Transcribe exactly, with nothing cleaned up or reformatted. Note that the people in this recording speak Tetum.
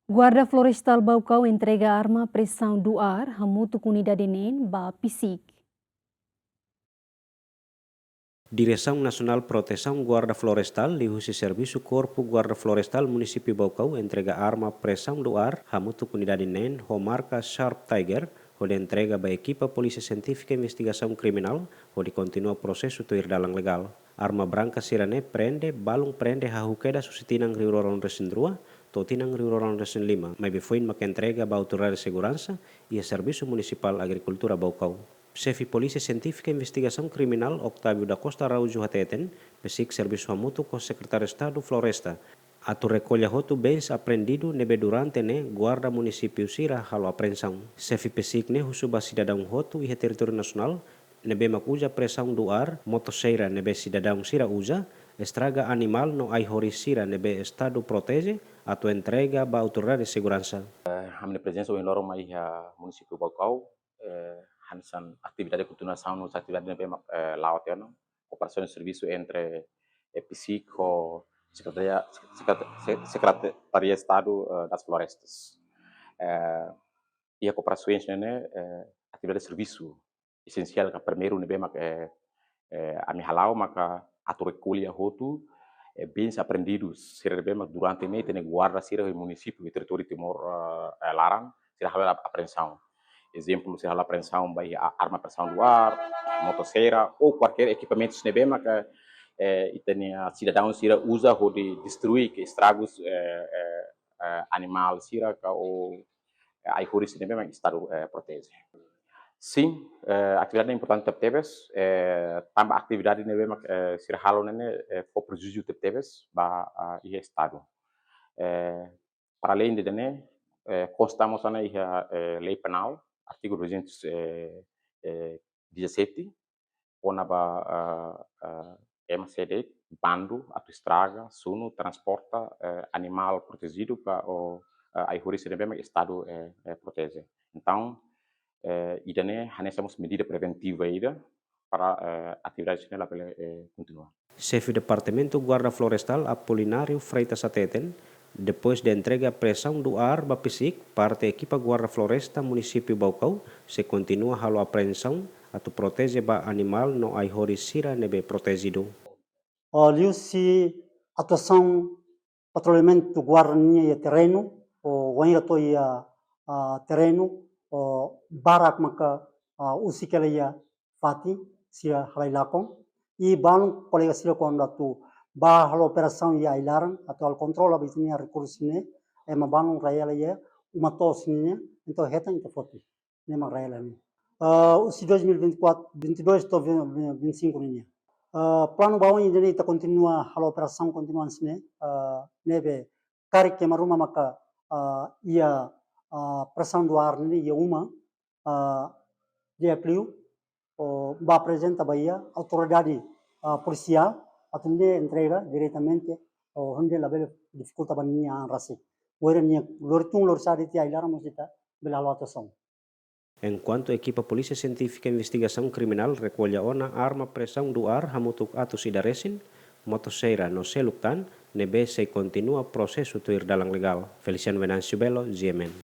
Guarda Florestal Baucau entrega arma presaun do ar hamutuk unidade neen ba PCIC. Diresaun Nasionál Protesaun Guarda Florestal liuhusi servisu Korpu Guarda Florestal Munisípiu Baucau entrega arma presaun do ar hamutuk unidade neen ho marka Sharp Tiger, hodi entrega ba ekipa Polísia Sientífika Investigasaun Kriminál, hodi kontinua prosesu tuir dalan legál. Arma branka sira-ne'e prende, balun prende hahú kedas husi tinan rihun rua ruanulu-resin-rua to'o tinan rihun rua ruanulu-resin-lima, maibé foin maka entrega ba autoridade seguransa iha Servisu Munisipál Agrikultura Baucau. Xefe Polísia Sientífika Investigasaun Kriminál Octávio da Costa Araújo hateten, PCIC servisu hamutuk ho Sekretáriu Estadu Floresta atu rekolla hotu bens apreendidu ne'ebé durante ne'e guarda munisípiu sira halo apreensaun. Xefe PCIC ne'e husu ba sidadaun hotu iha territóriu nasionál ne'ebé mak uza presaun do ar, motosserra ne'ebé sidadaun sira uza, estraga animál no ai-horis sira ne'ebé Estadu proteje, atu entrega ba autoridade seguransa. Eh, ami-nia prezensa ohin loron mai iha munisípiu Baucau, eh, hanesan atividade kontinuasaun no atividade ne'ebé mak, eh, la'o tiha ona, kooperasaun servisu entre, eh, PCIC ho Sekretaria, Sekreta-, Se-, Sekretaria Estadu, eh, das Florestas. Eh, iha kooperasaun ne'e, eh, atividade servisu esensiál ka primeiru ne'ebé mak, eh, eh, ami hala'o maka atu rekolla hotu, eh, bens apreendidus sira ne'ebé mak durante ne'e ita-nia guarda sira iha munisípiu iha territóriu Timor, eh, eh, laran, sira halo apreensaun. Ezemplu, sira halo apreensaun ba iha arma presaun do ar, motosserra, ou kualkér ekipamentus ne'ebé maka, eh, ita-nia sidadaun sira uza hodi destrui ka estraga, eh, eh, eh, animál sira ka ou, eh, ai-horis ne'ebé mak Estadu, eh, proteje. Sin, eh, atividade importante tebetebes, eh, tanba atividade ne'ebé mak, eh, sira halo ne'e, eh, fó prejuízu tebetebes ba, ah, iha Estadu. Eh, para além de ne'e, eh, konsta mós ona iha, eh, lei penál, artigu duzentos, eh, eh, dezassete, kona-ba, ah, ah, M C D, bandu atu estraga, sunu, transporta, eh, animál protejidu ka ou, eh, ai-horis ne'ebé mak Estadu, eh, eh, proteje. Entaun, eh, ida-ne'e hanesan mós medida preventiva ida para, eh, atividade ne'e labele, eh, kontinua. Xefe Departamentu Guarda Florestal Apolinário Freitas hateten, depois de entrega presaun do ar ba PCIC, parte ekipa Guarda Floresta Munisípiu Baucau sei kontinua halo apreensaun atu proteje ba animál no ai-horis sira ne'ebé protejidu. Ah, liuhusi atuasaun patrullamentu guarda nian iha terrenu, ou wainhira to'o iha, ah, terrenu, ou barak maka, ah, husik hela iha fatin, sira halai lakon. I balun kolega sira kuandu atu bá halo operasaun iha ai-laran, atu halo kontrola ba ita-nia rekursu ne'e, ema balun rai hela iha uma to'os nian, entaun hetan ita foti. Ne'e mak rai hela ne'e. Ah, husi dois mil e vinte e quatro, vinte e dois to'o vinte, vinte e cinco nian. Ah, planu ba oin ne'e ita kontinua halo operasaun kontinua hanesan ne'e, ah, ne'ebé karik ema ruma maka, ah, iha, ah, presaun do ar ne'e iha uma, ah, di'ak liu, ou bá aprezenta ba iha autoridade, ah, polisiál, atu nune'e entrega diretamente, ou nune'e labele difikulta ba ninia an rasik. Wainhira nia lori tun lori sa'e de'it iha ai-laran mós ita bele halo atuasaun. Enkuantu ekipa Polísia Sientífika Investigasaun Kriminál rekolla ona arma presaun do ar hamutuk atus ida resin, motosserra no seluk tan, ne'ebé sei kontinua prosesu tuir dalan legál. Feliciano Venâncio Belo, G M N.